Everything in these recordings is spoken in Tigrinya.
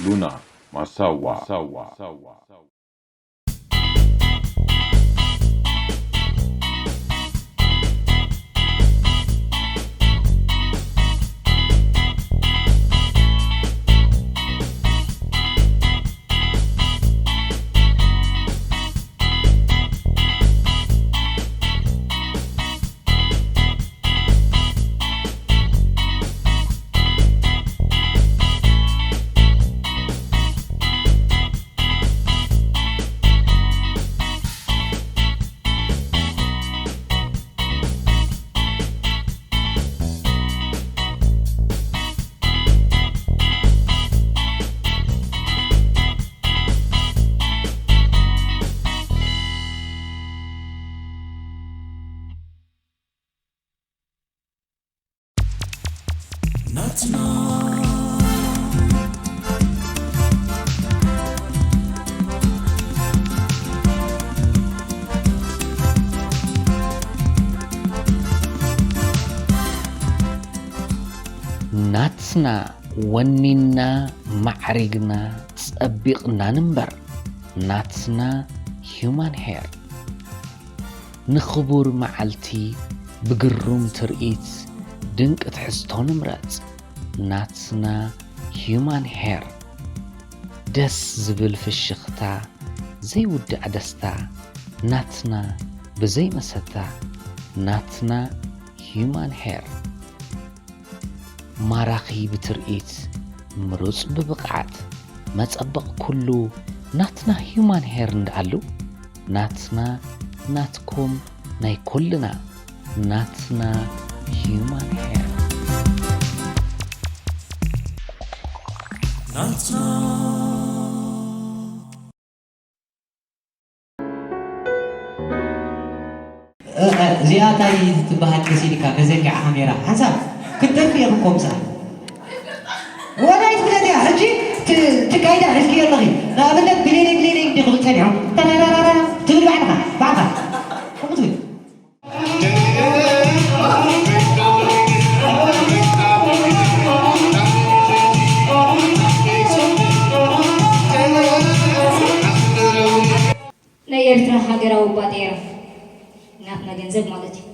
ሉና ማሳዋ። ናትና ናትና ወኒና ማዕሪግና ጸቢቕና ንንበር። ናትና ሂዩማን ሄር። ንኽቡር መዓልቲ ብግሩም ትርኢት ድንቂ ትሕዝቶ ንምረጽ። ናትና ሂዩማን ሄር። ደስ ዝብል ፍሽኽታ፣ ዘይውዳእ ደስታ። ናትና ብዘይ መሰታ። ናትና ሂዩማን ሄር። ማራኺ ብትርኢት፣ ምሩጽ ብብቕዓት፣ መጸበቕ ኩሉ ናትና ሂዩማን ሄር እንዳኣሉ፣ ናትና ናትኩም ናይ ኩልና፣ ናትና ሂዩማን ሄር። ናትና እ፣ እ፣ እዚኣ እንታይ ትበሃል መሲልካ? መዘንግዒ ካሜራ። ሓንሳብ ክትደርፊ ኢኺ እኮ ምሳኣ። ወላ ኣይትፍለጥያ። ሕጂ ት-፣ ትካይዳ ሒዝክዮ ኣለኺ። ንኣብነት ብሌነይ ብሌነይ እንዲ ክብል ጸኒሖም። ተራራራራ ትብል ባዕልኻ፣ ባዕልኻ። ከምኡ ትብል። ናይ ኤርትራ ሃገራዊ ባጤራ፣ ናትና ገንዘብ ማለት እዩ፣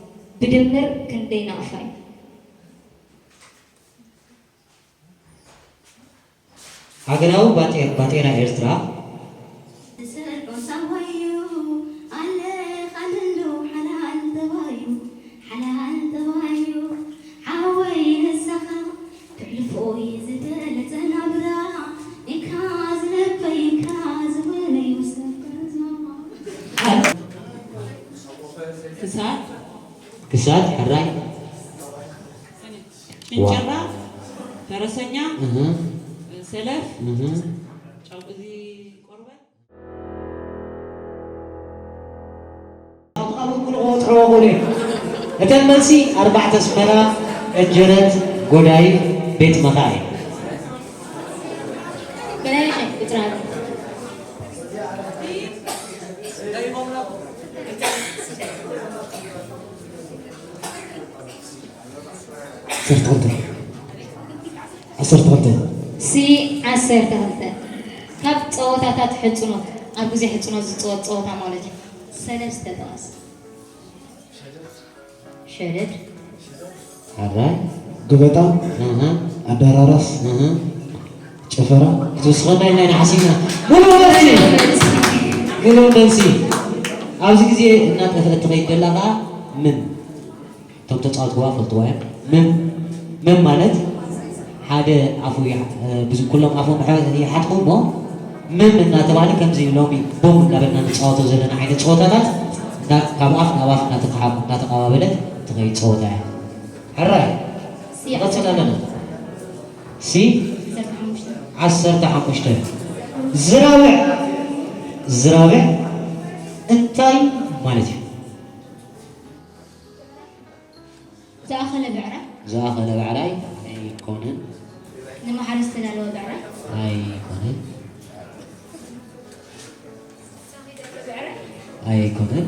ብድምር ክንደይ ናቕፋ እዩ? ሃገራዊ ባጤ-፣ ባጤራ ኤርትራ። ዝሰርዖ ሳዋዩ ኣለ ኻልንዶ ሓላል ተባዩ፣ ሓላል ተባዩ፣ ሓወይ ንሳኻ ትሕልፎ እየ ዝደለ ናብራ፣ ኢካ ዝለበይ፣ ኢካ ዝበለዩ ሰብ ገዛ። ክሳድ። ክሳድ፣ ሕራይ። ሽንጭራ፣ ፈረሰኛ፣ እህ። ሰለፍ፣ እህ። ጨው-፣ እዚ ቆርበት። እተን መልሲ ኣርባዕተ ኣስመራ፣ እጀረት፣ ጎዳይ፣ ቤት መኻይ። በላይነሽ ቁጽሪ ሓደ። ዓሰርተ ክልተ። ዓሰርተ ክልተ። ሲ ዓሰርተ ክልተ። ካብ ጸወታታት ሕጽኖት፣ ኣብ ግዜ ሕጽኖት ዝጸወት ጸወታ ማለት እዩ። ሰለስተ ጥቀስ። ሸደድ። ሓራይ። ገበጣ። ኣሃ። ኣደራራስ። ኣሃ። ጭፈራ። ክትውስኸና ኢልና ኢና ሓሲብና። ሙሉእ መልሲ። ሙሉእ መልሲ። ኣብዚ ግዜ እናጠፍአት ትኸይድ ዘላ ኸዓ ምን? እቶም ተጻወትዋ ፈልጥዋ እዮም። ምን፣ ምን ማለት ሓደ ኣፉ ይሓ-፣ እ፣ ብዙ-፣ ኩሎም ኣፎም ይሓ-፣ ይሓትኹ እሞ ምን እናተባህለ ከምዚ ሎሚ ቡም እናበልና ንጻወቶ ዘለና ዓይነት ጸወታታት እንዳ-፣ ካብ ኣፍ ናብ ኣፍ እናተተሓ-፣ እናተቐባበለት ትኸይድ ጸወታ እያ። ሕራይ፣ ንቐጽል ኣለና። ሲ? ዓሰርተ ሓሙሽተ። ዝራብዕ፣ ዝራብዕ እንታይ ማለት እዩ? ዝኣኸለ ብዕራይ። ዝኣኸለ ብዕራይ ኣይኮነን። ንማሕረስ ዝተዳለወ ብዕራይ። ኣይኮነን። ኣይኮነን።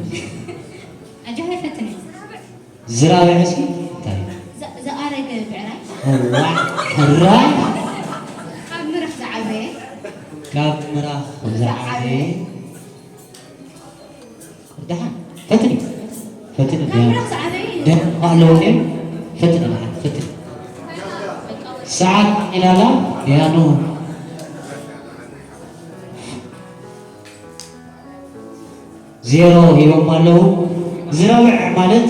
ኣጆኻ ይፈትን እዩ። ዝራብዕ እስኪ እንታይ እዩ? ዝ-፣ ሕራይ ካብ ምራኽ ዝዓበየ ካብ ምራኽ ዝዓበየ ደሓን ፈትኒ ፈትኒ ካብ ምራኽ ዝዓበየ ደም ኣለዎ ግን ፈትኒ ደሓን ፈትኒ ሰዓት ኢላላ ያኑ ዜሮ ሂቦም ኣለዉ። ዝረብዕ ማለት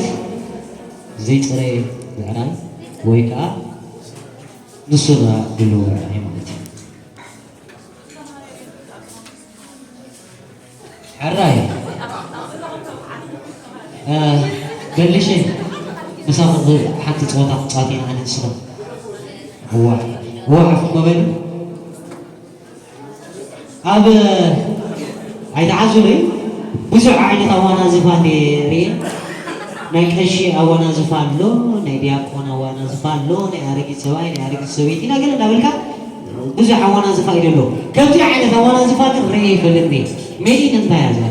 ዘይፅረየ ምዕራይ ወይ ከዓ ንስራ ድልዎ ምዕራይ ማለት እዩ። ሕራይ በልሽ ምሳኹ ሓንቲ ፀወታ ክፃወት ኢና ኣነ ንስኹም እዋ እዋ ሓፍኩም በሉ ኣብ ኣይትዓዙለይ ብዙሕ ዓይነት ኣዋናዝፋ እንደ ርኤ ናይ ቀሺ ኣዋናዝፋ ኣሎ፣ ናይ ዲያቆን ኣዋናዝፋ ኣሎ፣ ናይ ኣረጊት ሰብኣይ ናይ ኣረጊት ሰበይቲ ና ገለ እናበልካ ብዙሕ ኣዋናዝፋ እዩ ዘሎ። ከምዚ ዓይነት ኣዋናዝፋ ግን ርኤ ይፈልጥ እየ። ሜድ ኢን እንታይ እያ እዚኣ?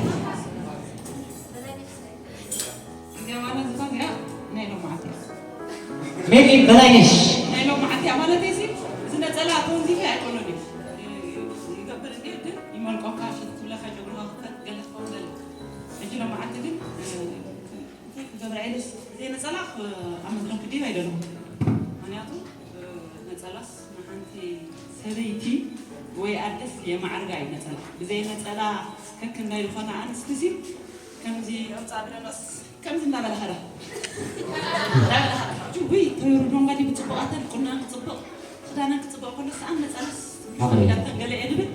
እዚኣ ማለት ዝኾን እዚኣ ናይ ሎማዓት እያ። ሜድ ኢን በላይነሽ። ናይ ሎማዓት እያ ማለት እዚ እዚ ነፀላ ተወንዚፈ ኣይኮነን እዩ ይገብር እንዲ ግን ይመልቆካ ሽትብለካ ጨጉርካ ክፈት ገለ ክኸውን ገለ ሕጂ ሎማዓት ግን እንታይ ክገብር ዓይደስ እዘይ ነፀላ ኣብ መድረክ ክዲብ ኣይደለኹ ምክንያቱ ነፀላስ ንሓንቲ ሰበይቲ ወይ ኣደስ የማዕርጋ እዩ ነፀላ ብዘይ ነፀላ ከክንዳይ ዝኾነ ኣንስቲ ሲ ከምዚ ቅርፃ ብደኖስ ከምዚ እናበለ ኸዳ እናበለ ኸዳ ሕጂ ውይ ተወሩ ዶንጋ ዲ ብፅቡቃተን ቁናን ክፅብቕ ክዳነን ክፅብቕ ከሎ ሰኣን ነፀላስ ሓቕለ። ሚዳተን ገለ እየ ድብል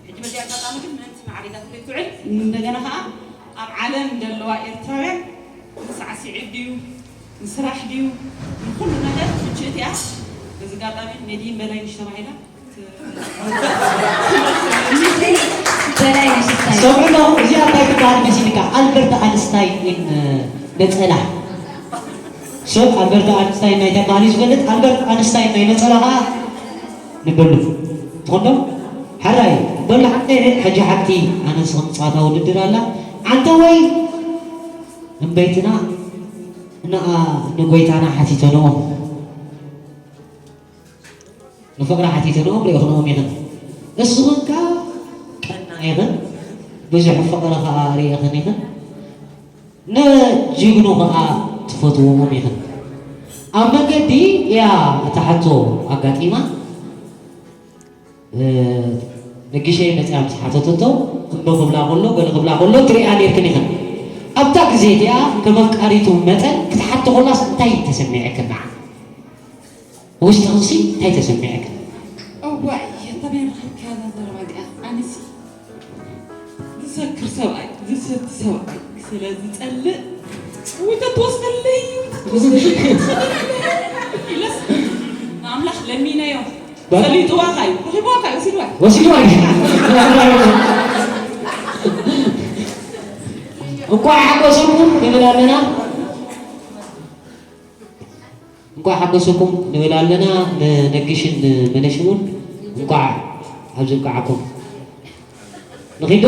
ሕጂ በዚ ኣጋጣሚ ግን ምእንቲ ማዕሪጋት ዘይትውዕል እንደገና ከዓ ኣብ ዓለም ዘለዋ ኤርትራውያን ንሳዕስዒት ድዩ ንስራሕ ድዩ ንኩሉ ነገር ምችእት እያ በዚ ኣጋጣሚ ሜድይን በላይንሽ ተባሂላ ሰምዑ ኣለኹም እዚኣ እንታይ ትበሃል መሲልካ ኣልበርት ኣንስታይን ኢን ነፀላ ሰብ ኣልበርት ኣንስታይን ናይ ተባህሊ ዝፈልጥ ኣልበርት ኣንስታይን ናይ ነፀላ ከዓ ንበሉ ትኾንዶ ሓራይ በሉ ሓንቲ ሕጂ ሓንቲ ኣነ ንስኹም ፀዋታ ውድድር ኣላ ዓንተ ወይ እምበይትና ንኣ ንጎይታና ሓቲተንኦ ንፍቕሪ ሓቲተንኦም ርኢኽንኦም ኢኽን። እስኽን ከኣ ቀና ኢኽን፣ ብዙሕ ፍቕሪ ከኣ ርኢኽን ኢኽን። ንጅግኑ ከኣ ትፈትውዎም ኢኽን። ኣብ መንገዲ እያ እታ ሕቶ ኣጋጢማ። ነጊሸይ መጺኣ ምስ ሓተተቶ እምቢ ክብላ ከሎ ገለ ክብላ ከሎ ትሪኣ ኔርክን ኢኽን። ኣብታ ግዜ እቲኣ ከም ኣፍቃሪቱ መጠን ክትሓቶ ከላስ እንታይ ተሰሚዐክን ንዓ? ውሽጥኽንሲ እንታይ ተሰሚዐክን? እዋይ፣ ኣንታ በይ ረኺብካያ እዛ ዘረባ እዚኣ? ኣነሲ ዝሰክር ሰብኣይ፣ ዝሰቲ ሰብኣይ ስለ ዝጸልእ ውተ ትወስደለይ፣ ውተ ትወስደለይ ኢለስ ንኣምላኽ ለሚነዮ። ፈሊጥዋ ካዩ፣ ረኺብዋ ካዩ፣ ወሲድዋ እዩ። ወሲድዋ እዩ። እንኳዕ ሓጎሰኩም ንብል ኣለና። እንኳዕ ሓጎሰኩም ንብል ኣለና። ንነግሽን ንመነሽ እውን እንኳዕ ኣብዚ ኣብቅዓኩም። ንኺዶ?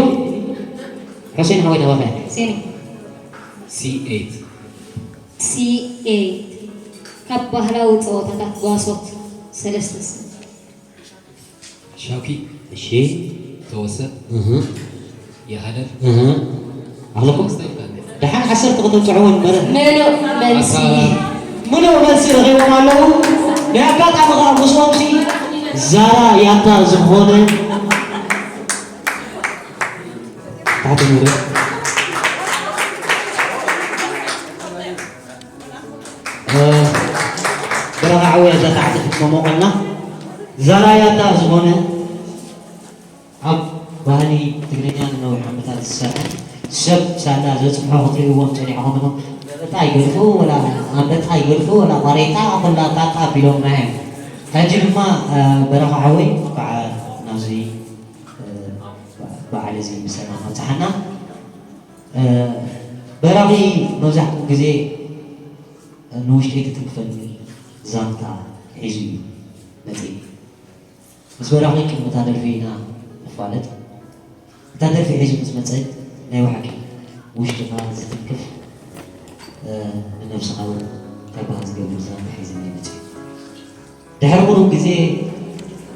ሕሴን ሓወይ ናባኻ እየ። ሴኒ። ሲ ኤይት። ሲ ኤይት። ካብ ባህላዊ ጸወታታት ጓሶት ሰለስተ ስም። ሻውኪ። እሺ። ተወሰን። እህ። ይሃለል። እህ። ኣለኹም? ደሓን ዓሰርተ ክተምፅዕዎ እምበር። ምሉእ መልሲ። ኣካባቢ። ምሉእ መልሲ ረኺቦም ኣለዉ። ናይ ኣጋጣሚ ከዓ ምስኦም ሲ ዛራ ያታ ዝኾነ ታሕቲ ንውረድ። እ፣ በረኻ ዓወይ እዛ ታሕቲ ክትመሞቐልና። ዛራ ያታ ዝኾነ ኣብ ባህሊ ትግርኛ ንነዊሕ ዓመታት ዝሰርሐ ሰብ ሳላ ዘጽንሖ ክትርእይዎም ጸኒሕኹም ኢኹም። ገበጣ ይገድፉ ወላ ኣንበጣ ይገድፉ ወላ ቋሬጣ ኩላ ጣጣ ኣቢሎምና እዮም። ሕጂ ድማ፣ እ፣ በረኻ ሓወይ እንኳዕ ናብዚ፣ እ፣ በዓል እዚ ብሰላም ኣብጽሓና። እ፣ በራኺ መብዛሕትኡ ግዜ ንውሽጠይ ትትንክፈኒ ዛንታ ሒዙ እዩ መጺኡ። ምስ በራኺ ቅድሚ እታ ደርፊ ኢና ንፋለጥ። እታ ደርፊ ሒዙ ምስ መጸ ናይ ብሓቂ ውሽጥኻ ዝትንክፍ፣ እ፣ ንነብስኻ እውን እንታይ በሃል ዝገብር ዛንታ ሒዙ እዩ መጺኡ። ድሕሪ ቁሩብ ግዜ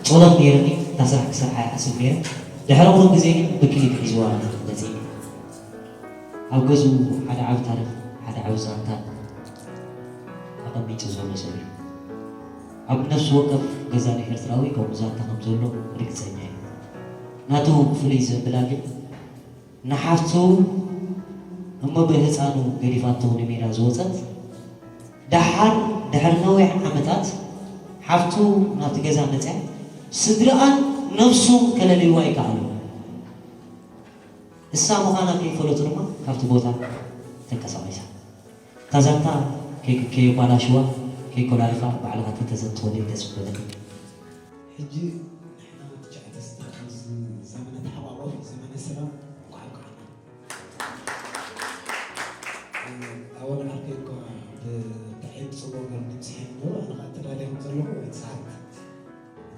ጸሎት ነይርኒ፣ እታ ስራሕ ክሰርሓ ይሓስብ ነይረ። ድሕሪ ቁሩብ ግዜ ግን ብክሊፕ ሒዝዋ መጺኒ። ኣብ ገዝኡ ሓደ ዓቢ ታሪኽ፣ ሓደ ዓቢ ዛንታ ኣቐሚጡ ዘሎ ሰብ እዩ። ኣብ ነፍሲ ወከፍ ገዛ ናይ ኤርትራዊ ከምኡ ዛንታ ከም ዘሎ ርግጸኛ እየ። ናቱ ፍልይ ዘብላ ግን ንሓፍቱ እሞ ብህፃኑ ገዲፋቶ ንሜዳ ዝወፀት፣ ደሓር ድሕሪ ነዊሕ ዓመታት ሓፍቱ ናብቲ ገዛ መፅያ፣ ስድርኣን ነፍሱን ከለልይዋ ይከኣሉ። እሳ ምዃና ከይፈለጡ ድማ ካብቲ ቦታ ተንቀሳቒሳ። እታ ዛንታ ከይ- ከየባላሽዋ ከይኮላልፋ ባዕልኻ ተተዘንትወለይ ደስ ምበለኒ። ሕጂ ንሕና ትሽዓተ ስድራ ኣብዚ ዘመነ ተሓቋቖፍ፣ ዘመነ ሰላም፣ እንኳዕ ኣብቅዓና። ኣወል ዓርከይ እኳ ብጣዕሚ ጽቡቕ ገይሩ ድምጺ ሒዙ ነይሩ። ኣነ ኸኣ ተዳልየ ከም ዘለኹ እየ ዝሓት።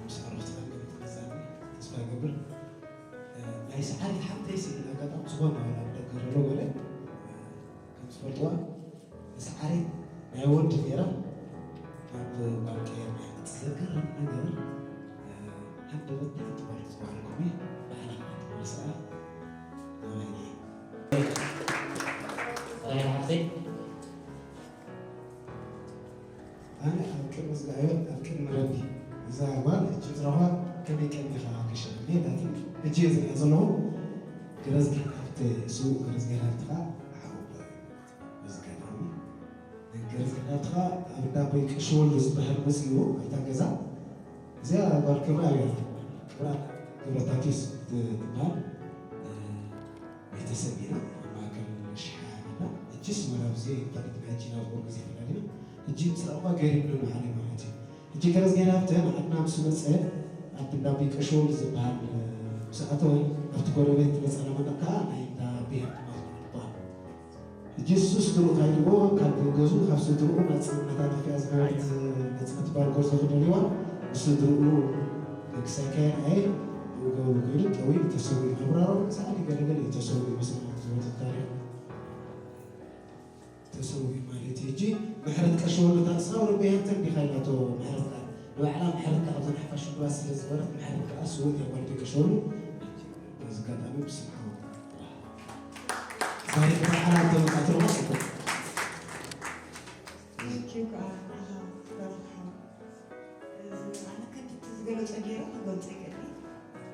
ምስ ዕረፍቲ ከም ትመጻኒ ተስፋ ይገብር። ናይ ሰዓሪት ሓብተይ ስኢና ኣጋጣሚ ዝኾነ ኣብ ደገ ዘሎ ገለ ከም ዝፈልጥዋ፣ ሰዓሪት ናይ ወዲ ነይራ። ካብ ጓል ቀየርና። እቲ ዘገርም ነገር፣ እ፣ ሃንደበት ናይ ትባል ዝባህል ኮሜ ባዕላ ክትመልሳ ናባይ ነይ። ራይ ሓፍተይ። ኣነ ኣብ ቅድሚ እግዚኣብሔር፣ ኣብ ቅድሚ ረቢ፣ እዛ ጓል ሕጂ ዝረኽባ ከመይ ቀኒኻ ክሸፍኒ ኢላትኒ። ሕጂ እየ ዝሪኣ ዘለኹ። ገረዝጊ ሃብተ፣ ስዉእ ገረዝጊ ሃብተ ኸዓ ሓወቦ እዩ። በዚ ኣጋጣሚ ገረዝጊ ሃብተ ኸዓ ኣብ እንዳ ኣቦይ ቀሺ ወልዱ ዝበሃል መፂኡ ኣብታ ገዛ። እዚኣ ጓል ክብራ እያ። ክብራ ገብረታቲስ ትበሃል። ቤተሰብ ኢና። ኣብ ማእከል ሽሓ ኢና። ሕጂስ ወላ ኣብዚ ፈሊጥና፣ ሕጂ ናብ ቁርጊ ዘይፈላሊና። ሕጂ ምስ ረኣኹዋ ገሪምኒ ንባዕለይ ማለት እዩ። ሕጂ ገረዝጊ ሃብተ ንዓድና ምስ መጸ፣ ኣብ እንዳ ኣቦይ ቀሺ ወልዱ ዝበሃል ምስ ኣተወ፣ ኣብቲ ጎረቤት መጸና መንደቕ ከኣ ናይ እንዳ ብሄር ድማ ዝበሃል። ሕጂ እሱ ስድርኡ ካይድዎ፣ ካብ ገዝኡ፣ ካብ ስድርኡ ናጽነታ ጠፊኣ ዝነበረት ነጻነት ትበሃል ጎርዞ ክደልይዋ፣ ንስድርኡ ክሳይ ከየርኣየ፣ ብኡ ገበሉ ከይዱ ጠዊዩ ተሰዊኡ። ክብራሮም ክሳዕ ገለገለ እዩ ተሰዊኡ፣ ብሰማዕቲ ዝሞተ ታሪኽ ተሰዊኡ ማለት እዩ። ሕጂ ምሕረት ቀሺ ወልዱ እታ ንስኻ ወዲ ብሄርተን ዲኻ ኢላቶ ምሕረት ከኣ። ንባዕላ ምሕረት ከኣ ካብዘን ሓፋሽ ሽጉራት ስለ ዝነበረት ምሕረት ከኣ ስውእቲ እያ ጓል ኣቦይ ቀሺ ወልዱ። በዚ ኣጋጣሚ ብስም ሓወቦ ዛሬ በዓል ተመጣጥሮ ጽቡቅ። Thank you ከዓ ንዓኻ በረኻ። ኣነ ከምቲ ዝገለጾ ገይረ ክገልጾ ይክእል።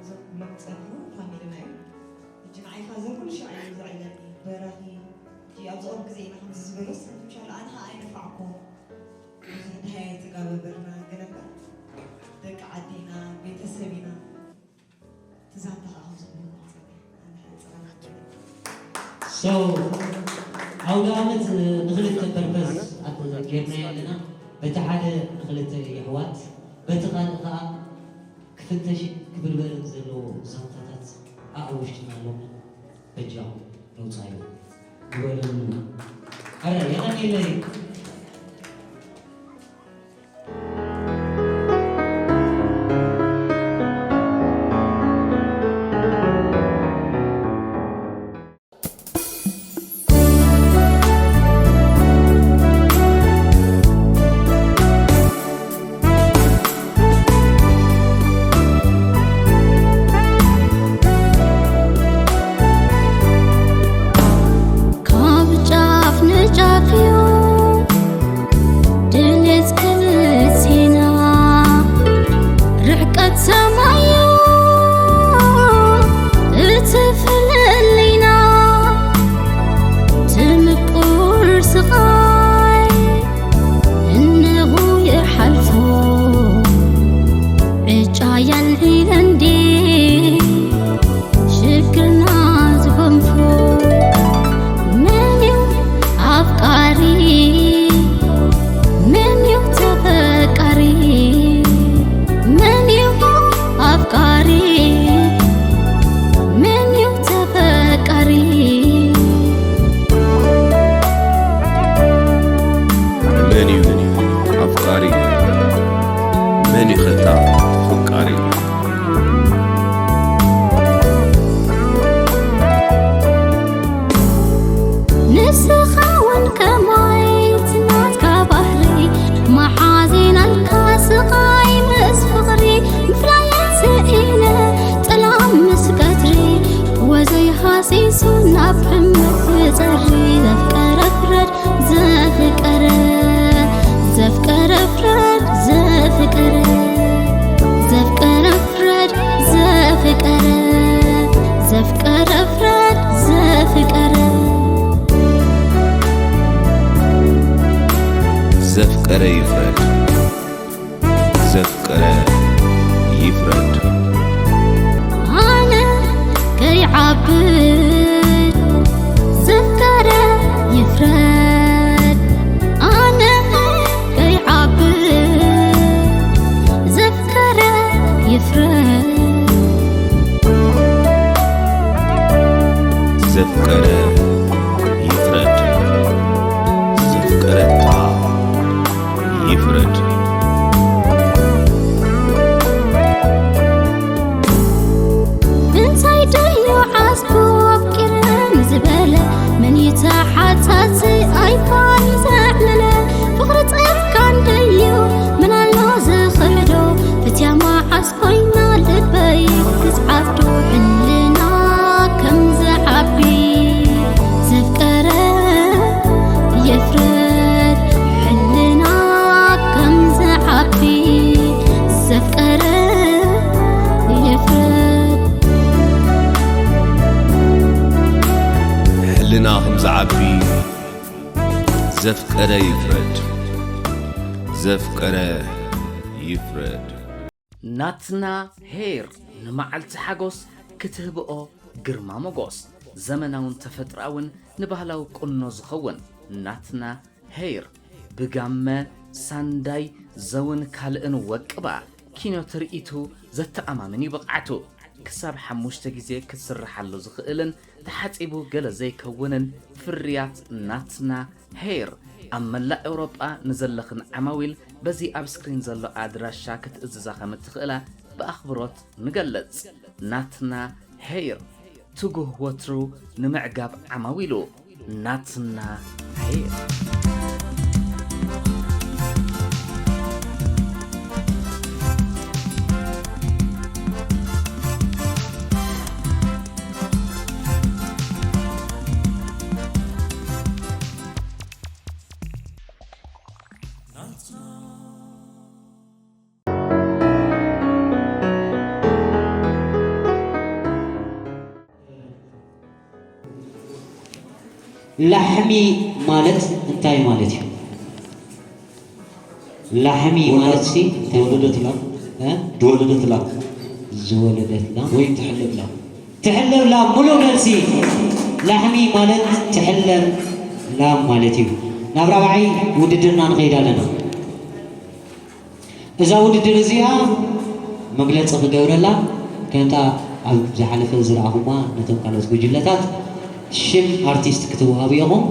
እዞም ኩሎም ዝጸንሑ ፋሚልና እዮም። ሕጂ ንዓይ ፋዘር ኩሉ ሻዕ እዩ ዘዕለኒ። በራኺ፣ ሕጂ ኣብዚ ቁሩብ ግዜ ኢና ከምዚ ዝበሎስ፣ ምሻል ኣነ ኸዓ ኣይነፋዕኩ። ብዙሕ ደሃይ ኣይተጋበበርና ገለ እምበር፣ ደቂ ዓዲ ኢና፣ ቤተሰብ ኢና። ትዛንታ ኸዓ ከምዚ ኮይኑ መጸኒ። ኣነ ሕጂ ጸገም ኣትበል። So፣ ኣውደ ዓመት ንኽልተ ፐርፐዝ ጌርናዮ ኣለና። በቲ ሓደ ንኽልተ የሕዋት፣ በቲ ካልእ ኸዓ ክፍተሽን ክብርበርን ዘለዎ ዛንታታት ኣብ ውሽጥና ኣሎ። በጃኹም ነውጻዮ። ግበረሉ። ኣረ፣ የቐንየለይ። ካብ ጫፍ ንጫፍ እዩ ዘፍቀረ ይፍረድ። ዘፍቀረ ይፍረድ። ኣነ ከይዓብድ ዘፍቀረ ይፍረድ። ኣነ ከይዓብድ ዘፍቀረ ይፍረድ። ዘፍቀረ ይፍረድ። ዘፍቀረታ ይፍረድ። እንታይ ደዩ ዓስቡ ኣፍቂረን ዝበለ መን ይተሓታቲ ኣይፋን ዘዕለለ ፍቕሪ ጸፍካን ደዩ ምን ኣሎ ዝኽሕዶ ፍትያ መዓስ ኮይና ልበይ ክትዓብዶ ሕልና ከም ዝዓቢ ዘፍቀረ ይፍረድ ሕልና ከም ዝዓቢ ዘፍቀረ ይፍረድ ሕልና ከም ዝዓቢ ዘፍቀረ ይፍረድ። ዘፍቀረ ይፍረድ። ናትና ሄር ንመዓልቲ ሓጎስ ክትህብኦ ግርማ ሞጎስ ዘመናውን ተፈጥሮኣውን ንባህላዊ ቁኖ ዝኸውን ናትና ሄር ብጋመ ሳንዳይ ዘውን ካልእን ወቅባ ኪኖ ትርኢቱ ዘተኣማምን እዩ ብቕዓቱ ክሳብ ሓሙሽተ ግዜ ክትስርሓሉ ዝኽእልን ተሓጺቡ ገለ ዘይከውንን ፍርያት ናትና ሄር ኣብ መላእ ኤውሮጳ ንዘለኽን ዓማዊል በዚ ኣብ ስክሪን ዘሎ ኣድራሻ ክትእዝዛ ከም እትኽእላ ብኣኽብሮት ንገልጽ። ናትና ሄር ትጉህ ወትሩ ንምዕጋብ ዓማዊሉ ናትና ሄር። ላሕሚ ማለት እንታይ ማለት እዩ? ላሕሚ ማለት ሲ እንታይ ማለት ዝወለደት እዩ? ላም እ? ዝወለደት ላም ዝወለደት ላም ወይ ትሕለብ ላም ትሕለብ ላም ሙሉ መልሲ። ላሕሚ ማለት ትሕለብ ላም ማለት እዩ። ናብ ራብዓይ ውድድርና ንኸይድ ኣለና። እዛ ውድድር እዚኣ መግለፂ ክገብረላ ከምታ ኣብ ዝሓለፈ ዝረኣኹማ ነቶም ካልኦት ጉጅለታት ሽም ኣርቲስት ክትወሃቡ ኢኹም።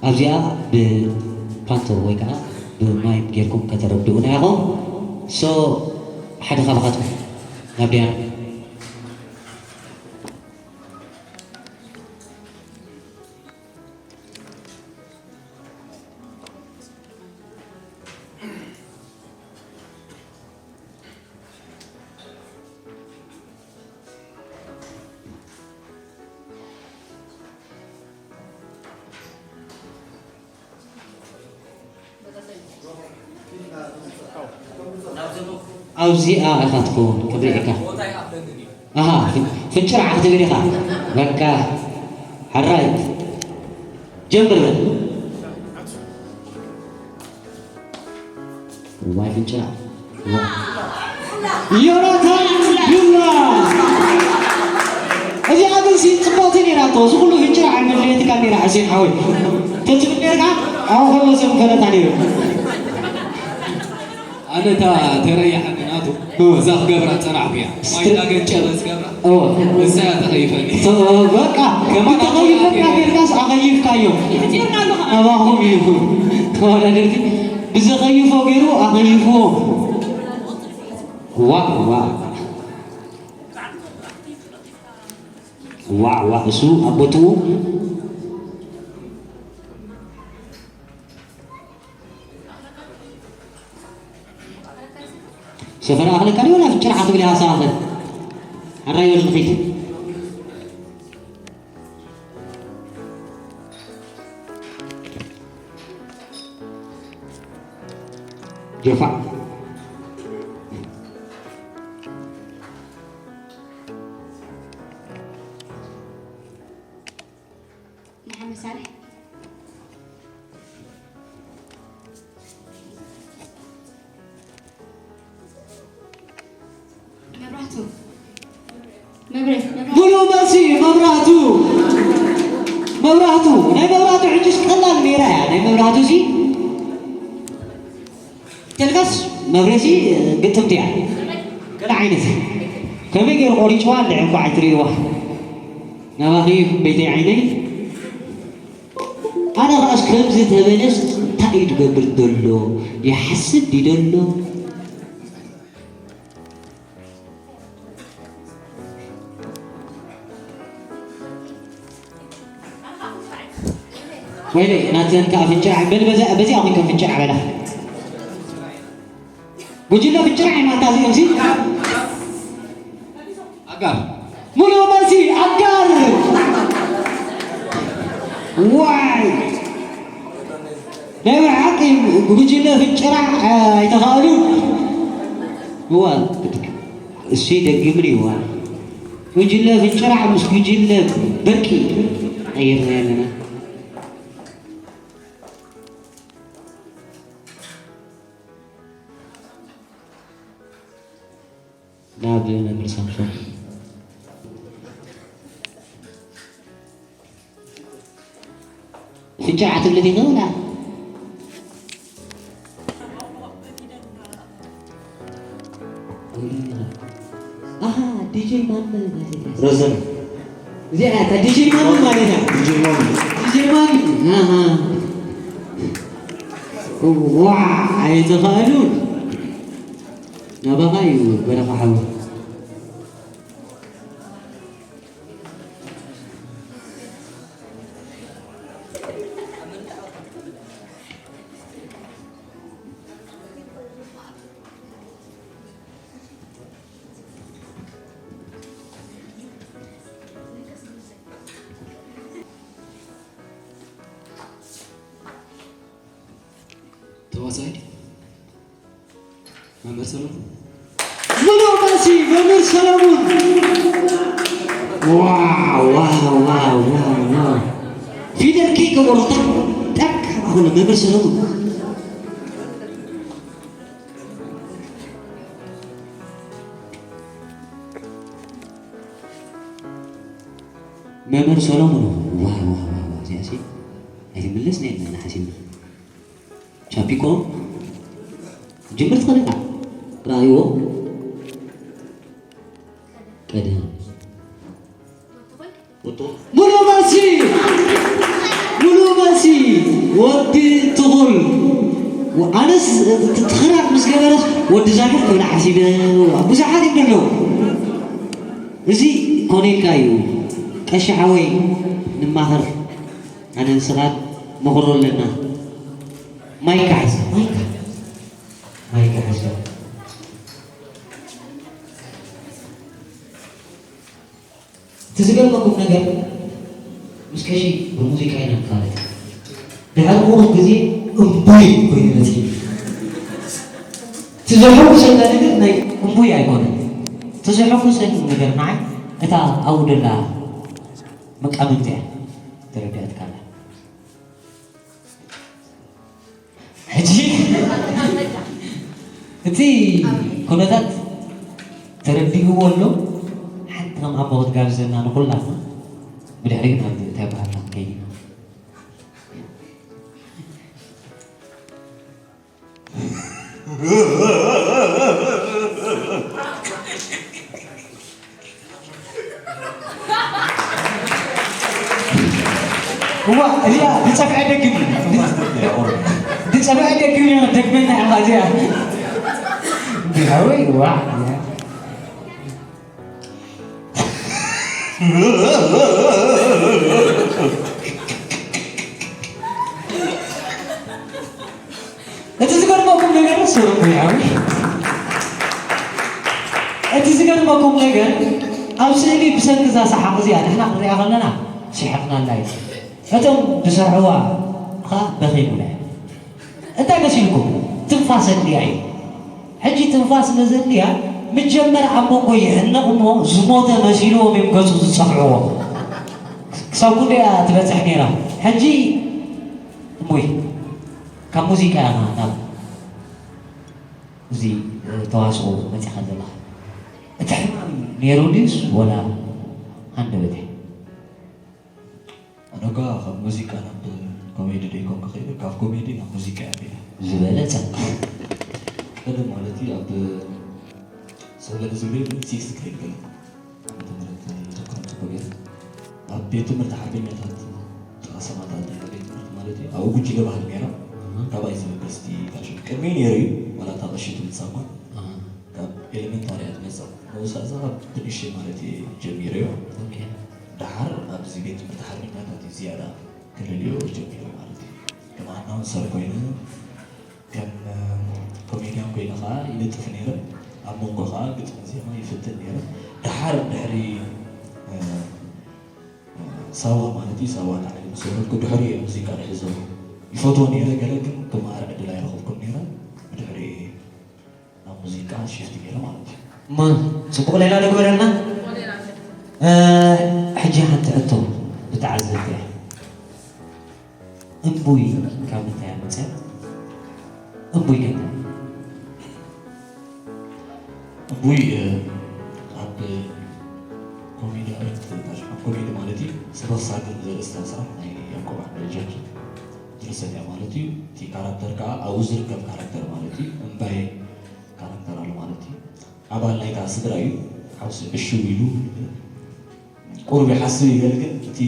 ኣብዚኣ ብፓንቶ ወይ ከዓ ብማይክ ጌርኩም ከተረድኡና ኢኹም። ሶ ሓደ ካባኻትኩም ናብ ዲያና ኣብዚኣ ኢኻ ትኸውን ክብሪ ኢካ ኣሃ ፍንጭራዕ ክትብል ኢኻ በቃ ሓራይ ጀምር በል እዋይ ፍንጭራዕ ዮናታን ዱላ እዚኣ ግን ሲ ፅብቕቲ ነይራ እኮ እዚ ኩሉ ፍንጭራዕ መለየትካ ነይራ ሕሴን ሓወይ ተትብል ነርካ ኣብ ከሎ ሰብ ፈለጣ ነይሩ ኣነ እታ ተረያሓኒ ናቱ እዛ ክገብራ ፀናሕኩ እያ ማይዳ ገጨበ ዝገብራ እሳ እያ ተኸይፈኒ በቃ ብተኸይፈካ ጌርካስ ኣኸይፍካዮ ኣባኹም እዩ ተወዳደርቲ ብዘኸይፎ ገይሩ ኣኸይፍዎ ዋእ ዋእ ዋእ ዋእ እሱ ኣብ ቦትኡ ሰፈር ኣኽለካ ዲሆን ኣፍንጭራ ክትብል ኢኻ ሰባኽን ሓራይ ወዲ ንኺድ ጆፋ መሓመድ ሳልሕ መብራህቱ፣ መብራህቱ፣ ናይ መብራህቱ ሕጅስ ቀላል ነይራ እያ። ናይ መብራህቱ እዚ ተልካስ መብረሲ ግጥምቲ እያ። ገለ ዓይነት ከመይ ገይሩ ቆሪጭዋ እንድዒ እንኳዕ ኣይትርእይዋ። ናባኺ ቤተይ ዓይነይ። ኣነ ኸኣስ ከምዚ ተበለስ እንታይ እዩ ዝገብር ዘሎ? ይሓስብ ድዩ ዘሎ? ወይለይ ናተን ከኣ ፍንጭራዕ በል በዛ በዚኣ ኮይንከን ፍንጭራዕ በላ። ጉጅለ ፍንጭራዕ ኢና እንታ እዚኦም ሲ ኣጋር ሙሉ መልሲ ኣጋር ዋይ ናይ ብሓቂ ጉጅለ ፍንጭራዕ ኣይተኻእሉ እዋ እሺ ደግምኒ እዋ ጉጅለ ፍንጭራዕ ምስ ጉጅለ በርቂ ቀይርና ኣለና። ናብ መምህር ሳምሶን ፍንጭራዕ ትብሊ ዲኺ ወላ? ኣሃ ዲጀይ ማሚ ማለት እያ። ረዘነ። እዚኣ እታ ዲጀይ ማሚ ማለት እያ። ዲጀይ ማሚ። ዲጀይ ማሚ። ኣሃ። ዋ ኣይተኻእሉን። ናባኻ እዩ በረኻ ሓወይ። ተዋሳኣይ መምህር ሰለሙን። ምሉእ መልሲ መምህር ሰለሙን። ዋው፣ ዋው፣ ዋው፣ ዋው፣ ዋው። ፊደል ከይገበሩ ጠቅ፣ ጠቅ፣ ኣኹለ መምህር ሰለሙን። መምህር ሰሎሞን ዋው ዋው ዋው ዋው እዚኣሲ ኣይትምለስ ናይ መና ሓሲብና ቻፒኮ ጅምር ትኽእል ኢኻ ራእይዎ ቀደም ሙሉ መልሲ ሙሉ መልሲ ወዲ ትኹል ኣነስ ትኽራር ምስ ገበረስ ወዲ ዛግር ክብላ ሓሲበ ብዙሓት እዮም ዘለዉ እዚ ኮነ ኢልካ እዩ ቀሺ ሓወይ ንማኸር ኣነ ንስኻት መኽሮ ኣለና ማይካ ሕዝ ማይካ ማይካ ሕዝ እቲ ዝገርመኩም ነገር ምስ ቀሺ ብሙዚቃ ኢና ንፋለጥ ድሕሪ ቁሩብ ግዜ እምቡይ ኮይኑ መፅኡ እቲ ዘሐጉሰና ነገር ናይ እምቡይ ኣይኮነን እቲ ዘሐጉሰኒ ነገር ንዓይ እታ ኣብኡ ደላ መቃምምቲ እያ ተረዲኣትካ ኣላ ሕጂ እቲ ኩነታት ተረዲእዎ ኣሎ ሓንቲ ከም ኣቦ ክትጋብዘና ንኩላትና ብድሕሪኡ ናብ እንታይ ባህልና ክንከይድ ኢና እዋ እዚኣ ዝፀፍዐ ደግም እዩ ዝፀፍዐ ደግም እዩ ደግመና ኢኻ እዚኣ እንዲሃወይ እዋ እቲ ዝገርመኩም ነገር ሶሮኩ ይዓዊ እቲ ዝገርመኩም ነገር ኣብ ስእሊ ብሰንኪ እዛ ሰሓቕ እዚኣ ንሕና ክንሪኣ ከለና ሲሓቕናላ እዩ እቶም ዝሰርሕዋ ኸዓ በኺሙላ እዮም እንታይ መሲልኩም ትንፋስ ኣድልያ እዩ ሕጂ ትንፋስ ነዘድልያ ምጀመር ኣብ መንጎ ይሕነቕ እሞ ዝሞተ መሲልዎም እዮም ገፁ ዝፀፍዕዎ ክሳብ ኩሉ እያ ትበፅሕ ነይራ ሕጂ እሙይ ካብ ሙዚቃ ኢና ናብ እዚ ተዋስኦ መፂኻ ዘለኻ እቲ ሕማም ነይሩ ድዩስ ወላ ኣንደበተይ። ኣነ እኳ ካብ ሙዚቃ ናብ ኮሜዲ ደይኮንኩ ከይደ፣ ካብ ኮሜዲ ናብ ሙዚቃ እየ ከይደ። ዝበለጸ። ቀደም ማለት እዩ ኣብ ሰበለ ዝብል ሲክስ ግሬድ ገለ ዓመተ ምህረት ይዘክሮ ጽቡቅ ገይረ። ኣብ ቤት ትምህርቲ ሓርበኛታት ጥቓ ሰማእታት ዝነበረ ቤት ትምህርቲ ማለት እዩ። ኣብኡ ጉጅለ ባህሊ ነይራ። እህ። ካብኣ እዩ ዝበገስ እቲ ፋሽን። ቅድሚ ነይሩ እዩ፣ ዋላ እታ ቀሺ ትብል ጻማ። እህ። ካብ ኤሌመንታሪ እያ ትመጽእ። ንሳ እዛ ካብ ብንእሽተይ ማለት እየ ጀሚረዮ። ኦኬ። ደሓር ኣብዚ ቤት ትምህርቲ ሓርበኛታት እዩ ዝያዳ ክልልዮ ጀሚሩ ማለት እዩ። ከም ኣናውንሰር ኮይኑ፣ ከም ኮሜድያን ኮይኑ ከዓ ይነጥፍ ነይረ። ኣብ መንጎ ከዓ ግጥሚ ዜማ ይፍትን ነይረ። ደሓር ድሕሪ፣ እ፣ እ፣ ሳዋ ማለት እዩ፣ ሳዋ ተዓሊመ ምስ ወረድኩ ድሕሪ እየ ሙዚቃ ድሕዞ ይፈትዎ ነይረ። ገለ ግን ክመሃር ዕድል ኣይረኸብኩን ነይረ። ብድሕሪ እየ ናብ ሙዚቃ ሽፍት ገይረ ማለት እዩ። እሞ ጽቡቕ ሌላ ንግበረልና። እ፣ ሕጂ ሓንቲ ሕቶ ብተዓዘብቲ እያ። እምቡይ ካብ ምንታይ እያ መጽያ? እምቡይ ከ እንታይ? እምቡይ፣ እ፣ ኣብ ኮሜዲ፣ ኣብ ኮሜዲ ማለት እዩ። ስበኽ ሳግም ዘርእስታ ስራሕ ናይ ያዕቆብ ዓንደ ጀርጅ ድርሰት እያ ማለት እዩ። እቲ ካራክተር ከዓ ኣብኡ ዝርከብ ካራክተር ማለት እዩ። እምባየ ካራክተር ኣሎ ማለት እዩ። ኣባል ናይታ ስድራ እዩ። ሓውሲ ዕሽው ኢሉ ቁሩብ ይሓስብ ይበል፣ ግን እቲ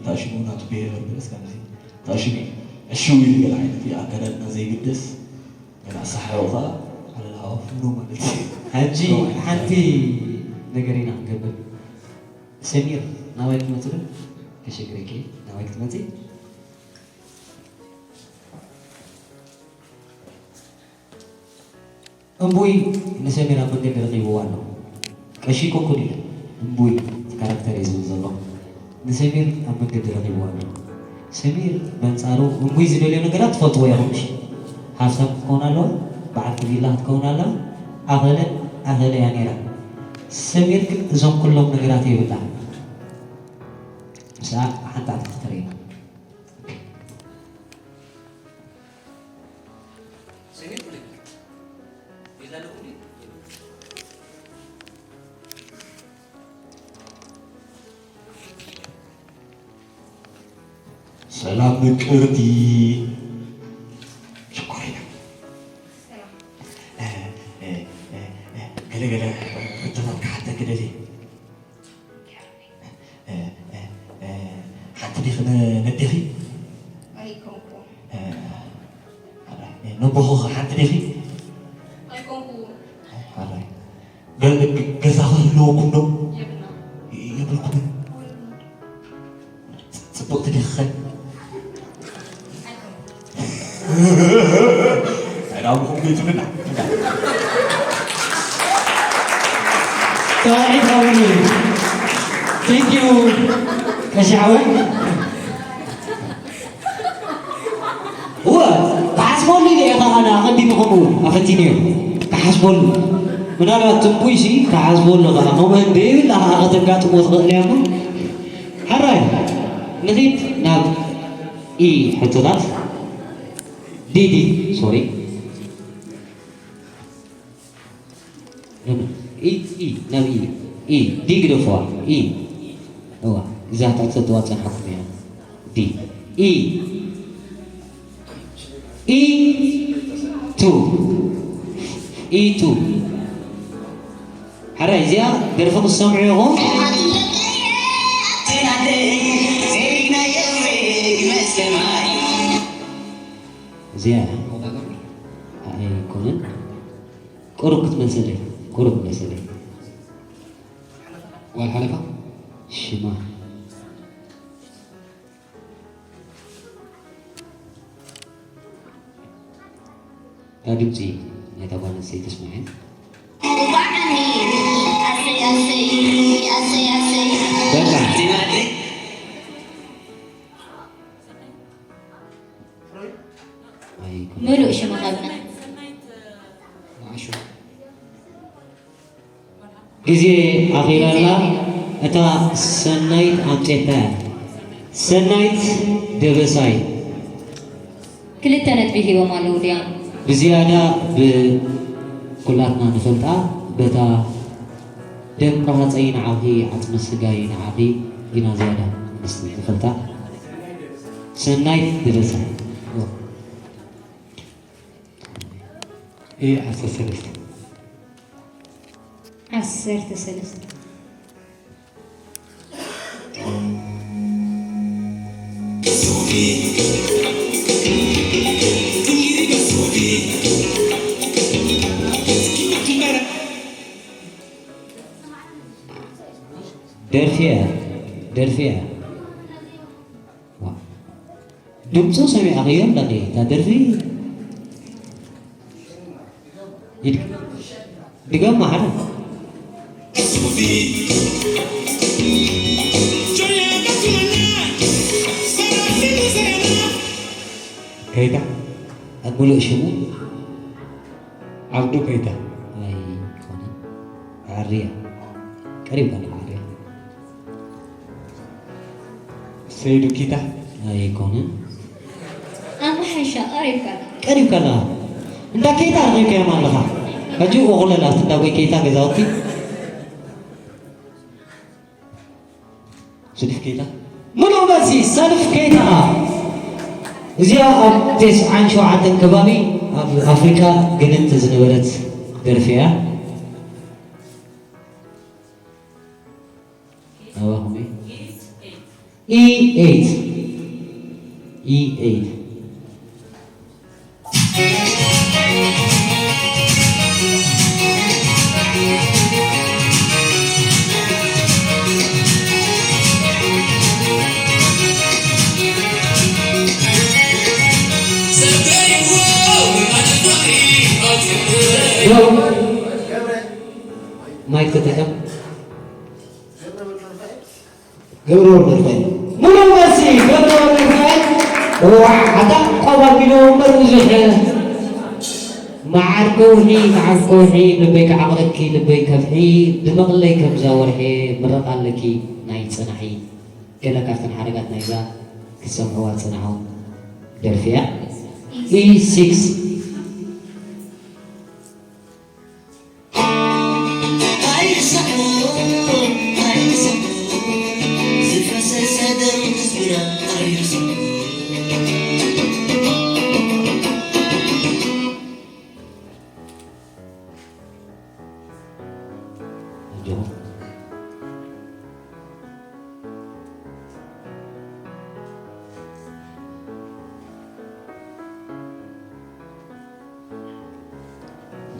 ታሽሙ ናቱ ብሄር በለስ ከምዚ ታሽሙ እዩ። ዕሽው ኢሉ ገለ ዓይነት እዩ። ኣከዳድና ዘይግደስ፣ ገና ኣሰሓሕባ ኣለልሃ ፍኖ ማለት እዩ። ሕጂ ሓንቲ ነገር ኢና ክንገብር። ሰሚር፣ ናባይ ክትመጽእ ዶ? ከሸግረኪ፣ ናባይ ክትመጽእ? እምቡይ ንሰሚር ኣብ መንገዲ ረኺብዋ ኣሎ። ቀሺ ኮንኩን ኢለ። እምቡይ፣ እቲ ካራክተር እየ ዝብል ዘለኹ። ንሰሚር ኣብ መንገዲ ረኺብዋ ኣሎ። ሰሚር በንጻሩ እምቡይ ዝደልዮ ነገራት ትፈልጥዎ ኢኹም፣ እሺ? ሃብታም ክትከውን ኣለዋ፣ በዓልቲ ቪላ ክትከውን ኣለዋ፣ ኣኸለ ኣኸለ እያ ነይራ። ሰሚር ግን እዞም ኩሎም ነገራት የብላን። ምስኣ ሓንታ ክትኽተር ኢና። ሰላም ምቅርቲ። ሽኮሪና። ሰላም። እ፣ እ፣ እ፣ እ፣ ገለ ገለ ሕቶታት ክሓተኪ ደልየ። እ፣ እ፣ እ፣ ሓንቲ ዲኺ ነ-፣ ነዴኺ? ኣይኮንኩን። እ፣ ሓራይ። እ፣ ነቦኺ ሓንቲ ዲኺ? ኣይኮንኩን። ሓራይ። ገ-፣ ገ-፣ ገዛኺ ህልወኩም ዶ? የብልና። የብልኩምን? ጽ-፣ ጽብቕቲ ዲኺ ኸ? ኣይኮንኩን። ኣይዳብኹም ቤት ብላ። ተባዒት ሃቡኒ። Thank you። ቀሺ ሓወይ። እወ፣ ክሓስበሉ ኢለ እየ ኸዓ ኣነ ኣቐዲመ ከምኡ ኣፈቲነዮ። ክሓስበሉ። ምናልባት ትንቡይሲ ክሓስበሉ ኸዓ። ከምኡ እንደ ይብል ኸዓ ከተጋጥሞ ትኽእል እያ እሞ። ሓራይ፣ ንኺድ ናብ ኢ ሕቶታት። ዲ፣ ዲ፣ ሶሪ። ኢ፣ ኢ፣ ናብ ኢ። ኢ፣ ዲ ግደፍዋ። ኢ። እዋ፣ እዛ ሕቶ ክትወጽእ ሓቁ እያ። ዲ። ኢ። ኢ ቱ። ኢ ቱ። ሓራይ፣ እዚኣ ደርፊ ክትሰምዑ ኢኹም። እዚኣ ኣይኮነን። ቁሩብ ክትመልሰለይ፣ ቁሩብ ክትመልሰለይ። ጓል ሓለፋ? ሽማ። እታ ድምፂ ናይታ ጓል ኣንስተይቲ ስምዐ። በቃ። ኣይኮነን። ምሉእ ሽማ ሃብና። ንዓሹ። ግዜ ኣኺላላ፣ እታ ሰናይት ኣምጼታ እያ። ሰናይት ደበሳይ። ክልተ ነጥቢ ሂቦም ኣለዉ ድያም። ብዝያዳ ብኩላትና ንፈልጣ በታ ደም ርሃጸይ ንዓኺ፣ ዓጽሚ ስጋይ ንዓኺ፣ ግና ዝያዳ ምስቲ ዝፈልጣ ሰናይት ደበሳ። ኢ ዓሰርተ ሰለስተ። ዓሰርተ ሰለስተ። ደርፊ እያ፣ ደርፊ እያ። ዋ። ድምፁ ሰሚዕኽዮ ኣለኺ፣ እታ ደርፊ። ይድ-፣ ድገማ ሓደ። ከይታ፣ ኣብ ሙሉእ ሽሙ? ዓብዱ ከይታ። ኣይኮነን። ዓርያ። ቀሪብካ ኣለኻ ዓርያ። ሰይዱ ኪታ። ኣይኮነን። ኣማሓይሻ ቀሪብካ ኣለኻ። ቀሪብካ ኣለኻ። እንዳ ኬታ ረኺብካዮም ኣለኻ። ሕጂ እኹለላ ኣብቲ እንዳ ጎይ ኬታ ገዛውቲ። ሰልፍ ኬታ። ሙሉእ መልሲ ሰልፍ ኬታ። እዚኣ ኣብ ተስዓን ሸውዓተን ከባቢ ኣብ ኣፍሪቃ ግንንቲ ዝነበረት ደርፊ እያ። ኣባኹም እዩ። ኢ ኤይት። ኢ ኤይት። ማይክ ተጠቀም። ገብረወልድ ርፋኤል። ሙሉእ መልሲ ገብረወልድ ርፋኤል። ዋዕ፣ ኣታ ቆብ ኣቢሉ እምበር ብዙሕ መዓር ከውሒ፣ መዓር ከውሒ፣ ልበይ ከዓቕረኪ፣ ልበይ ከፍሒ፣ ድመቕለይ ከምዛ ወርሒ፣ ምረቓ ኣለኪ ናይ ጽናሒ። ገለ ካብተን ሓረጋት ናይዛ ክትሰምዕዋ ጽናሑ ደርፊ እያ። ኢ ሲክስ። ኣይርሳዕኩን፣ ኣይርሳዕኩን፣ ዝፈሰሰ ደም ህዝብና ኣይርሳዕኩን። ኣጆኹም።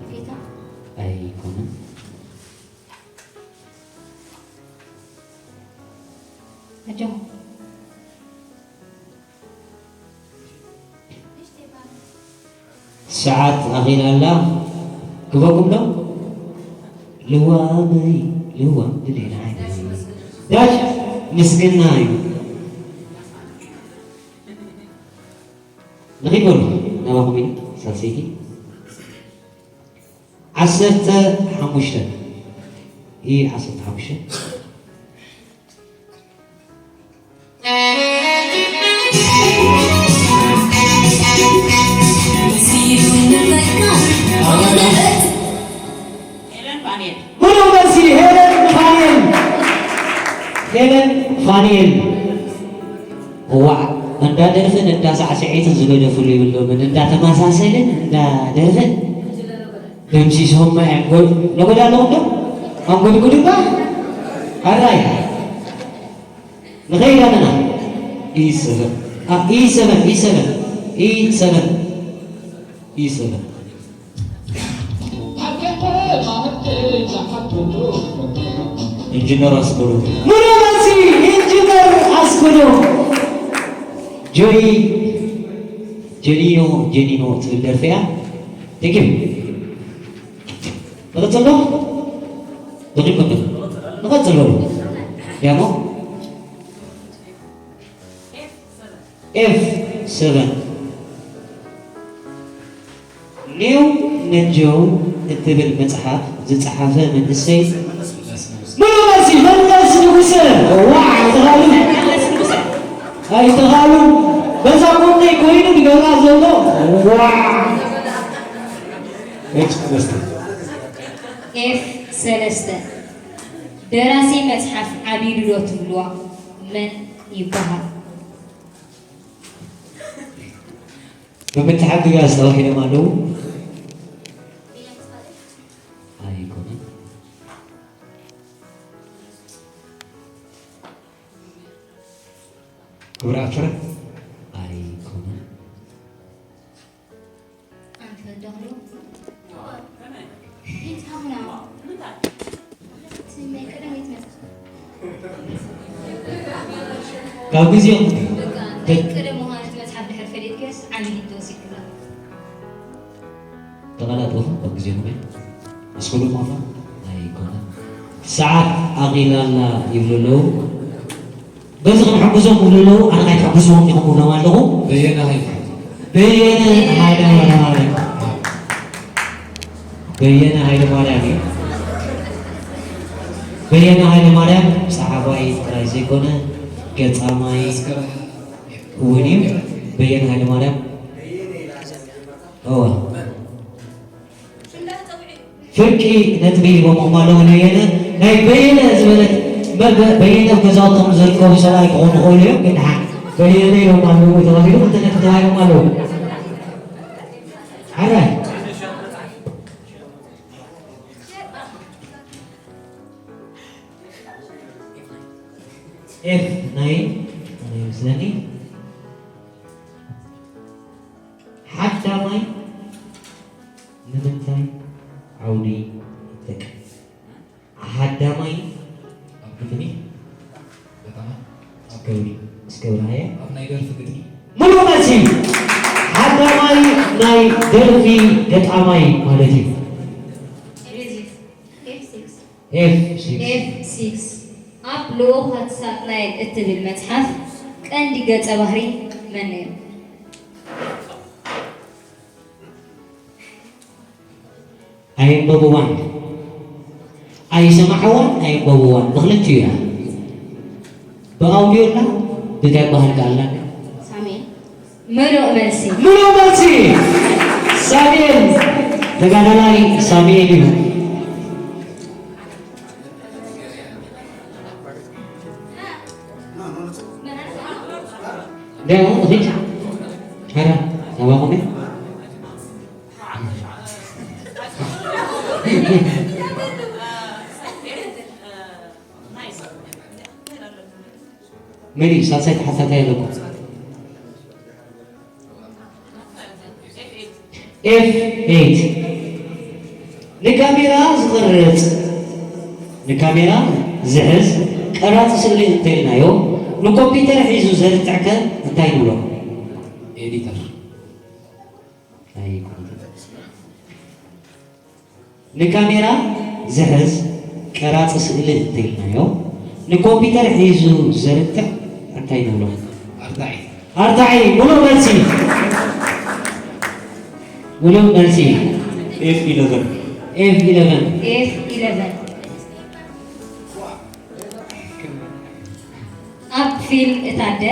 ፌታ? ኣይኮነን። ኣጆኹም። ሰዓት ኣኺላ ኣላ። ክበኩም ዶ? ልዋመይ፣ ልዋም ድሌና ዓይነይ። ዳሽ ምስግና እዩ። ንኺድ በሉ ናባኹም ኢና፣ ሳልሰይቲ። ዓሰርተ ሓሙሽተ። ኢ ዓሰርተ ሓሙሽተ። ሙሉእ መልሲ ሄለን ፋኒኤል። ሄለን ፋኒኤል። እዋዕ፣ እንዳ ደርፍን እንዳ ሳዕስዒትን ዝገደፍሉ ይብሎምን፣ እንዳ ተመሳሰልን እንዳ ደርፍን ደምሲሶማ እዮም። ጎ-፣ ነጎዳ ኣለኹም ዶ? ኣንጎድጉድ እባ። ኣራይ። ንኸይድ ኣለና። ኢ ሰቨን። ኣ፣ ኢ ሰቨን፣ ኢ ሰቨን፣ ኢ ሰቨን፣ ኢ ሰቨን። ኢንጂነር ኣስመሮም። ሙሉእ መልሲ ኢንጂነር ኣስመሮም። ጆኒ፣ ጀኒኖ፣ ጀኒኖ ትብል ደርፊ እያ። Thank you። ንቐጽል ዶ? ንቐጽል ዶ? ንቐጽል ዶ? ያሞ? ኤፍ ሰቨን። ኔው ነጀው እትብል መጽሓፍ ዝጸሓፈ መንእሰይ። ሙሉእ መልሲ መለስ ንጉሰ። ዋዕ፣ ኣይተኻእሉን። ኣይተኻእሉን። በዛ ጎነይ ኮይኑ ዝገብራ ዘሎ። ዋዕ። ኤፍ ሰለስተ። ኤፍ ሰለስተ። ደራሲ መጽሓፍ ዓቢዱ ዶ ትብልዋ መን ይበሃል? ብምትሓግጋዝ ተዋሂዶም ኣለዉ። ኣይኮነን። ክብረ ኣፍረ ኣይኮነን። ኣንፈት ዶ? ካብ ግዜኹም ናይ ቀደም ምዃኑ እቲ መጽሓፍ ድሕር ፈሊጥክዮስ ዓቢ ሂንት ወሲድክላ። ተቐላጠፉ ካብ ግዜኹም እየ። ኣስኮሎም ኣፋ ኣይኮነን። ሰዓት ኣኺላላ ይብሉ ኣለዉ። በዚ ክንሕግዞም ክብሉ ኣለዉ፣ ኣነ ከይትሕግዝዎም ኢኹም ክብሎም ኣለኹ። በየነ ሃይለ። በየነ ሃይለ ማርያም። በየነ ሃይለ ማርያም እዩ። በየነ ሃይለ ማርያም ጸሓፋይ ጥራይ ዘይኮነ፣ ገጣማይ እውን እዩ። በየነ ሃይለ ማርያም። እወ። ፍርቂ ነጥቢ ሂቦም ኣለዉ ንበየነ። ናይ በየነ ዝበለት እምበር፣ በ-፣ በየነ ኣብ ገዛውቶም ዝርከቡ ሰብኣይ ክኾኑ ይኽእሉ እዮም፣ ግን ደሓን በየነ ኢሎም ኣለዉ ተባሂሉ ክልተ ነጥቢ ተባሂቦም ኣለዉ። ሓራይ። ኤፍ ናይ ናይ መስለኒ። ሓዳማይ ንምንታይ ዓውዲ ይጠቅም? ሓዳማይ ኣብ ግጥሚ፣ ገጠማ፣ ኣብ ግጥሚ፣ እስከ ብርሃየ። ኣብ ናይ ደርፊ ግጥሚ። ሙሉእ መልሲ። ሓዳማይ ናይ ደርፊ ገጣማይ ማለት እዩ። ኤፍ ሲክስ። ኤፍ ሲክስ። ኤፍ ሲክስ ኣብ ልኡኻት ሳጥናኤል እትብል መጽሓፍ ቀንዲ ገጸ ባህሪ መን ነይሩ? ኣየንበብዋን ኣይሰማዕዋን ኣየንበብዋን ብኽልቲኡ እያ። ብኣውድዮ ኣላ ብታይ በሃል ከኣላ? ሳሜ። ምሉእ መልሲ። ምሉእ መልሲ። ሳሜን ተጋዳላይ ሳሜን እዩ። ደው ሂድ። ኧረ ተባኹሜ። መን እዩ ሳልሳይ ተሓታታይ ኣለኩም? ኤፍ ኤይት። ንካሜራ ዝቐርጽ፣ ንካሜራ ዝሕዝ ቀራጺ ስእሊ እንተኢልናዮ፣ ንኮምፒተር ሒዙ ዘርትዕ ከ እንታይ ንብሎ? ኤዲተር። ኣይኮነን። ንካሜራ ዝሕዝ ቀራጺ ስእሊ እንተኢልናዮ፣ ንኮምፒተር ሒዙ ዘርትዕ እንታይ ንብሎ? ኣርታዒ። ኣርታዒ። ሙሉእ መልሲ። ሙሉእ መልሲ። ኤፍ ኢለቨን። ኤፍ ኢለቨን። ኤፍ ኢለቨን። ኣብ ፊልም እታ ኣደ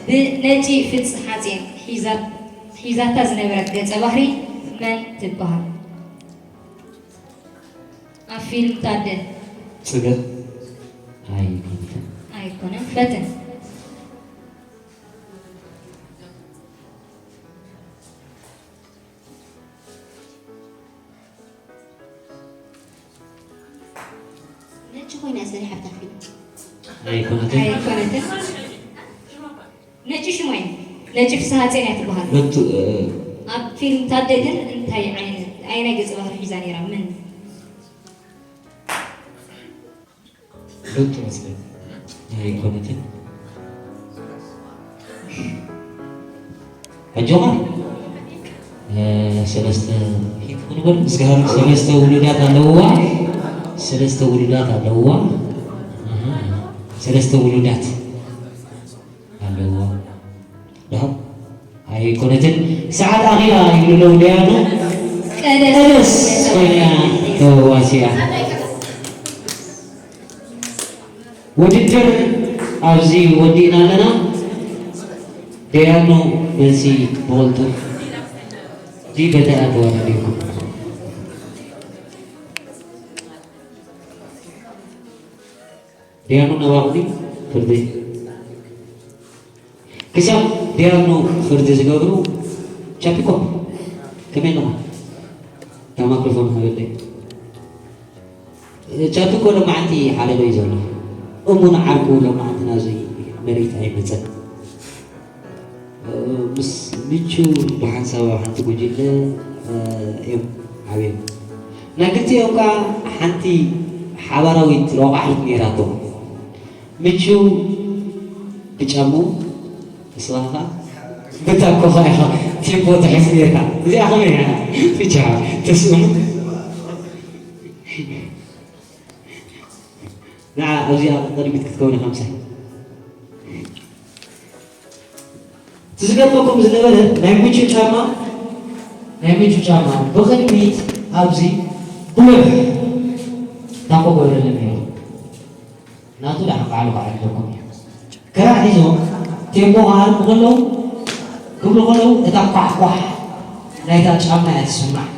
ብነጪ ፍጽ ሓጺን ሒዛ-፣ ሒዛታ ዝነበረት ገጸ ባህሪ መን ትበሃል? ኣብ ፊልም ታደ። ጽገ። ኣይኮነትን። ኣይኮነን። ፈትን። ነጭ ኮይና ሰሪሓታ ፊልም። ኣይኮነትን። ኣይኮነትን። ነጭ ሽሞይ ነጭ ፍስሃ ጼና ትበሃል። መቱ-፣ እ፣ ኣብ ፊልም ታደ ግን እንታይ ዓይነት፣ ኣየናይ ገጸ ባህሪ ሒዛ ነይራ? መን? ሎጥ መስለኒ። ኣይኮነትን። ኣጆኻ። እ፣ ሰለስተ ሂት ክንበል፣ ምስጋና ሰለስተ ውሉዳት ኣለውዋ። ሰለስተ ውሉዳት ኣለውዋ። ኣሃ። ሰለስተ ውሉዳት ኣለዎ። ደሃብ ኣይኮነትን። ሰዓት ኣኺላ ይብሉ ኣለዉ ደያኑ። ቀደስ። ቀደስ ኮይና ተዋሲኣ። ውድድር ኣብዚ ወዲእና ኣለና። ደያኑ መልሲ ብቕልጡፍ ዲበታ ኣተዋዳዲርኩም። ዲያኑ ናባቕኒ ፍርዲ ክሳብ ዲያኑ ፍርዲ ዝገብሩ ቻፒኮ ከመይ ኣለኻ? እታ ማክሮፎን ሃበለይ። ቻፒኮ ሎማዓንቲ ሓለሎ እዩ ዘሎ። እሙን ዓርኩ ሎማዓንቲ ናዙይ መሬት ኣይመፀን። ምስ ምቹ ብሓንሳብ ኣብ ሓንቲ ጉጅለ እዮም ዓብዮም። ናይ ክልቲኦም ከዓ ሓንቲ ሓባራዊት ረቋሒት ነይራቶ። ምቹ ብጫሙ ንስኻ ከዓ ብታኮኻ ኢኻ ቴምፖ ትሕዝ ነይርካ። እዚኣ ከመይ እያ? ብቻ ተስእሙ ንዓ ኣብዚኣ ቅድሚት ክትከውን ኢኻ ምሳይ። እቲ ዝገርመኩም ዝነበረ ናይ ምቹ ጫማ ናይ ምቹ ጫማ ብቕድሚት ኣብዚ ብሉሕ ታኮ ጎደለ ነይሩ። ናቱ ደኣ ባዕሉ ከዓ ይለኩም እዩ። ክራር ሒዞም ቴምቦ ክሃርሙ ከለዉ ክብሉ ከለዉ እታ ኳሕኳሕ ናይታ ጫማ እያ ትስማዕ።